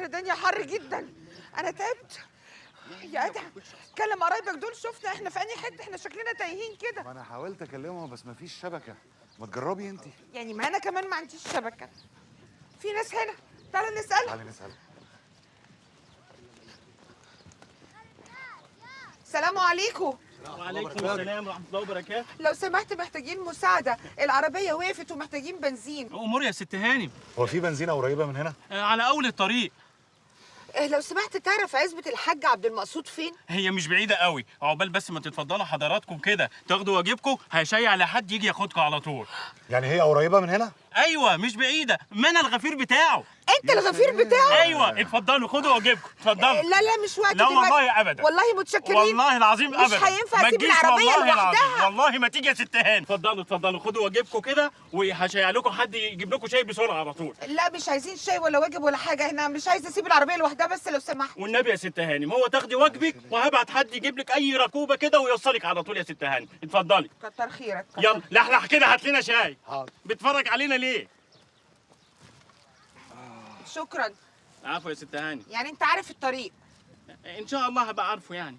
الدنيا حر جدا، انا تعبت يا ادهم. كلم قرايبك دول، شفنا احنا في انهي حتة، احنا شكلنا تايهين كده. ما انا حاولت اكلمهم بس مفيش شبكة. ما تجربي انت. يعني ما انا كمان ما عنديش شبكة. في ناس هنا، تعالى نسالها. تعالي نسال. السلام عليكم. وعليكم السلام ورحمة الله وبركاته. لو سمحت محتاجين مساعدة، العربية وقفت ومحتاجين بنزين. امور يا ست هانم. هو في بنزينة قريبه من هنا؟ على اول الطريق. لو سمحت تعرف عزبة الحاج عبد المقصود فين؟ هي مش بعيدة قوي، عقبال بس ما تتفضلوا حضراتكم كده تاخدوا واجبكم، هيشيع لحد يجي ياخدكم على طول. يعني هي قريبه من هنا؟ ايوه مش بعيدة، ما انا الغفير بتاعه. انت الغفير بتاعه؟ ايوه اتفضلوا خدوا واجبكم، اتفضلوا. لا لا مش وقت لا دلوقتي. والله ابدا. والله متشكرين. والله العظيم ابدا مش هينفع اسيب ما تجيش العربية والله لوحدها. والله ما تيجي يا ست هانم. اتفضلوا اتفضلوا خدوا واجبكم كده، وهشيع لكم حد يجيب لكم شاي بسرعة على طول. لا مش عايزين شاي ولا واجب ولا حاجة، احنا مش عايزه اسيب العربية لوحدها بس لو سمحت. والنبي يا ست هانم هو تاخدي واجبك وهبعت حد يجيب لك اي ركوبه كده ويوصلك على طول يا ست هانم. اتفضلي. كتر خيرك. يلا لحلح كده هات لنا شاي. حاضر. بتفرج علينا ليه؟ شكرا. عفوا يا ست هاني. يعني انت عارف الطريق؟ ان شاء الله هبقى عارفه يعني.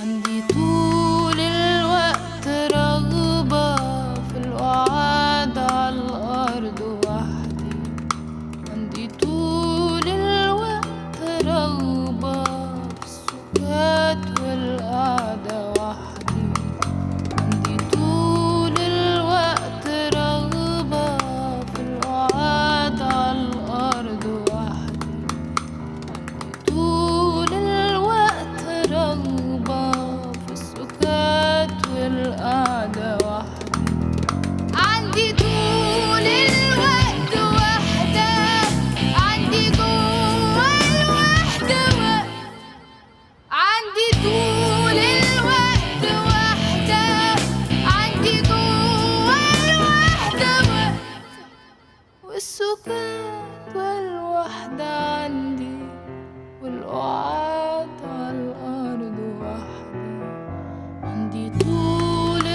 عندي طول الوقت رغبة في القعاد على الأرض وحدي، عندي طول الوقت رغبة في السكات والقعدة وحدي، عندي طول الوقت رغبة في القعاد على الأرض وحدي، عندي طول الوقت رغبة في السكات والقعدة وحدي، عندي طول الوقت وحدة، عندي جوه الوحدة وقت، عندي طول الوقت وحدة، عندي جوه الوحدة وقت، والسكات والوحدة عندي، والقعاد على الأرض وحدي، عندي طول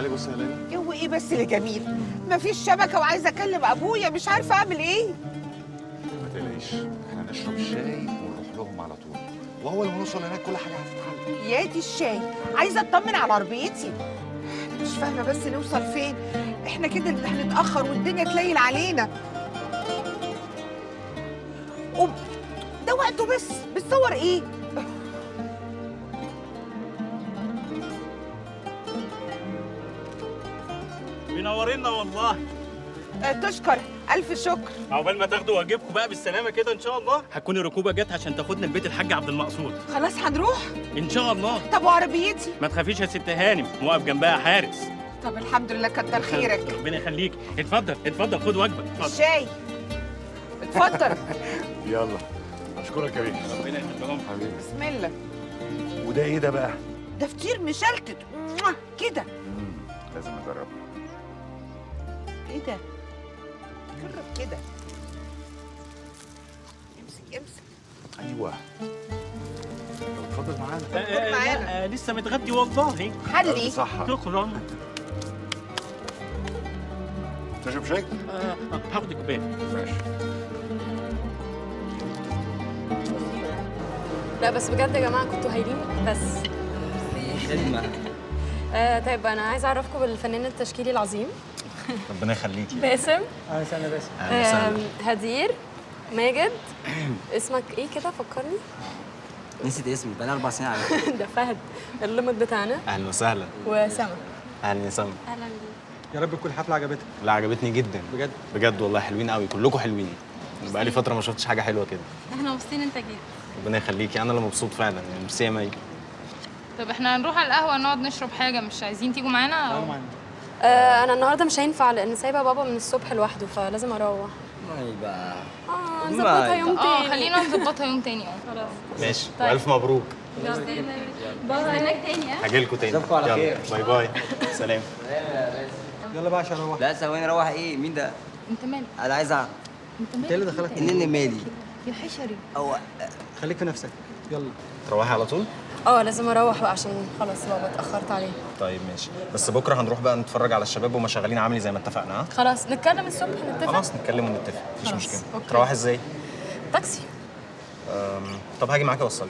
تعالي بصي يا ليلى. جو ايه بس اللي جميل؟ مفيش شبكة وعايزه اكلم ابويا، مش عارفه اعمل ايه. ما تقلقيش، احنا نشرب الشاي ونروح لهم على طول، واول ما نوصل هناك كل حاجة هتتحل. يا دي الشاي، عايزه اطمن على عربيتي. مش فاهمه بس نوصل فين؟ احنا كده اللي هنتاخر والدنيا تليل علينا. ده وقته بس، بتصور ايه؟ منورينا والله. تشكر، ألف شكر. عقبال ما تاخدوا واجبكم بقى بالسلامة كده إن شاء الله. هتكون الركوبة جت عشان تاخدنا لبيت الحاج عبد المقصود. خلاص هنروح؟ إن شاء الله. طب وعربيتي؟ ما تخافيش يا ست هانم، واقف جنبها حارس. طب الحمد لله، كتر خيرك. ربنا يخليك. اتفضل اتفضل، خد واجبك. اتفضل. الشاي. اتفضل. يلا، أشكرك يا بيه. ربنا يخليهم حبيبي. بسم الله. وده إيه ده بقى؟ ده فطير مشلتت كده. لازم نجربه. ايه ده؟ جرب كده. امسك امسك. ايوه. طب اتفضل معانا. اتفضل معانا. لسه متغدي والله. حلي. صح. شكرا. تشرب شاي؟ هاخد كوباية. ماشي. لا بس بجد يا جماعة كنتوا هايلين. بس خدمة. طيب انا عايزه اعرفكم بالفنان التشكيلي العظيم. ربنا يخليكي. باسم. اهلا وسهلا باسم. اهلا وسهلا. هدير، ماجد، اسمك ايه كده فكرني؟ نسيت اسمي بقالي 4 سنين على فكرة. ده فهد اللمت بتاعنا. اهلا وسهلا. وسما. اهلا يا سما. اهلا بيك. يا رب تكون الحفلة عجبتك. لا عجبتني جدا بجد؟ بجد والله، حلوين قوي، كلكم حلوين. بقالي فترة ما شفتش حاجة حلوة كده. احنا مبسوطين انت جيت. ربنا يخليكي، انا اللي مبسوط فعلا يعني. ميرسي يا مي. طب احنا هنروح على القهوة نقعد نشرب حاجة، مش عايزين تيجوا معانا؟ تعالوا معانا. انا النهارده مش هينفع لان سايبه بابا من الصبح لوحده، فلازم اروح. يبقى نظبطها يوم تاني. خلينا نظبطها يوم تاني. خلاص ماشي. طيب. والف مبروك. بابا هناك تاني. هاجي لكم تاني. اشوفكم على خير. bye bye. سلام. يلا بقى عشان اروح. لا ثواني، اروح ايه؟ مين ده؟ انت مالك؟ انا عايز اعرف. انت مالك؟ انت ايه اللي دخلك؟ ان انا مالي؟ يا حشري. او خليك في نفسك. يلا. تروحي على طول؟ لازم اروح بقى عشان خلاص بابا اتاخرت عليه. طيب ماشي، بس بكره هنروح بقى نتفرج على الشباب وما شغالين عاملي زي ما اتفقنا. ها؟ خلاص نتكلم الصبح نتفق. خلاص نتكلم ونتفق، مفيش مشكلة. okay. تروحي ازاي؟ تاكسي. طب هاجي معاكي اوصلك.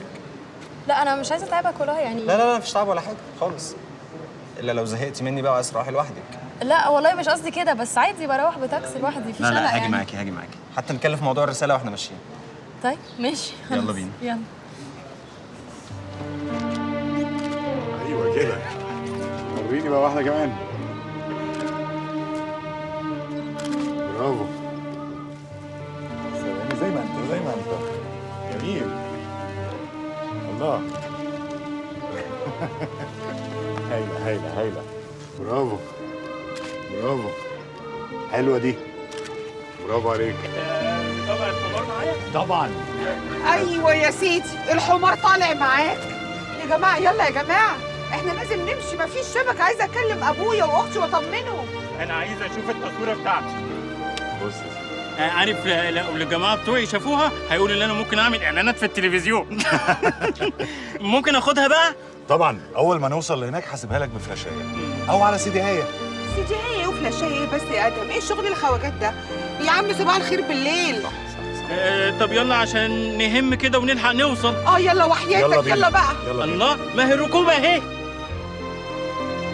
لا انا مش عايزه اتعبك والله يعني. لا لا لا، مفيش تعب ولا حاجة خالص، الا لو زهقتي مني بقى وعايزه تروحي لوحدك. لا والله مش قصدي كده، بس عادي بروح بتاكسي لوحدي، مفيش لا قلق لا، هاجي يعني. معاكي هاجي معاكي، حتى نتكلم في موضوع الرسالة واحنا ماشيين. طيب ماشي خلاص. يلا بينا. يلا. ايوه كده، وريني بقى واحدة كمان. برافو. سلامي زي ما انت، زي ما انت. جميل. الله. هايلة هايلة هايلة. برافو برافو، حلوة دي. برافو عليك. طبعا الحمار معايا؟ طبعا. ايوه يا سيدي، الحمار طالع معاك. يا جماعة يلا يا جماعة، احنا لازم نمشي، مفيش شبكة. عايزه اكلم ابويا واختي واطمنهم. انا عايز اشوف التصويره بتاعتي. بص يا سيدي، عارف لو الجماعة بتوعي شافوها هيقولوا ان انا ممكن اعمل اعلانات في التلفزيون. ممكن اخدها بقى؟ طبعا، اول ما نوصل لهناك هسيبها لك بفلاشايه او على سي دي هايه. سي دي هايه وفلاشايه ايه بس يا ادم؟ ايه شغل الخواجات ده؟ يا عم صباح الخير بالليل. صح صح صح. طب يلا عشان نهم كده ونلحق نوصل. يلا وحياتك. يلا بينا. يلا بقى. يلا بينا. الله، ما هي الركوبه اهي.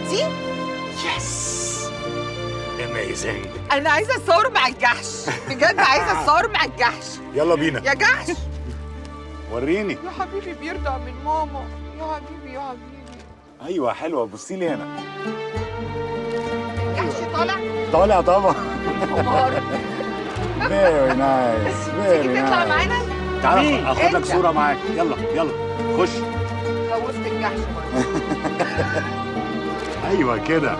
دي yes، amazing. انا عايزه اتصور مع الجحش بجد، عايزه اتصور مع الجحش. يلا بينا يا جحش. وريني يا حبيبي بيرضع من ماما. يا حبيبي يا حبيبي. ايوه حلوة، بصي لي هنا. الجحش طالع طالع طبعا. حمار. very nice very تيجي تطلع nice. معانا؟ تعالى اخد لك انت. صوره معاك. يلا يلا خش. خوفت الجحش برضه. ايوه كده.